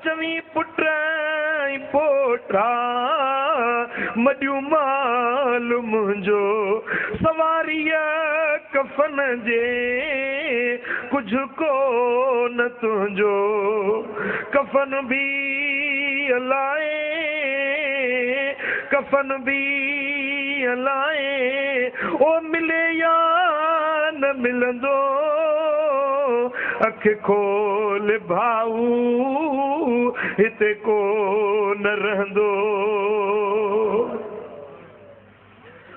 چوين پٽ ۽ پوٽا، مڏيون مال منهنجو سواريء ڪفن جي، ڪجهه ڪو نه تنهنجو ڪفن به الائي، ڪفن به الائي او ملي يا نه ملندو، اک کول ڀائو هتي ڪو نه رهندو.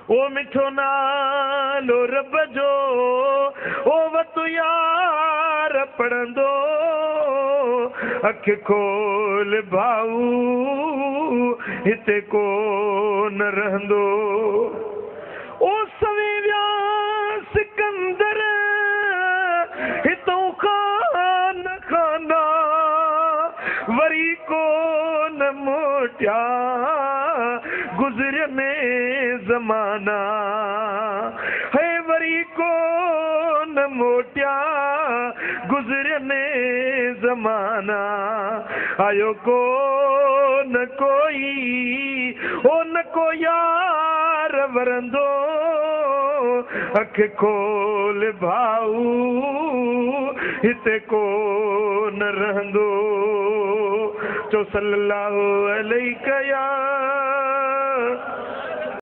او مٺو نالو رب جو او وت يار پڙهندو، اک کول ڀائو هتي ڪو نه رهندو. او سوين ويا سڪندر هتون خان خانا، وري ڪو نه موٽيا گذرين زمانا، هي وري ڪو نه موٽيا گذرين زمانا. آيو ڪو نه ڪوئي او نه ڪو يار ورندو، اک کول ڀائو هتي ڪو نه رهندو. چئو صلي الله عليڪ يا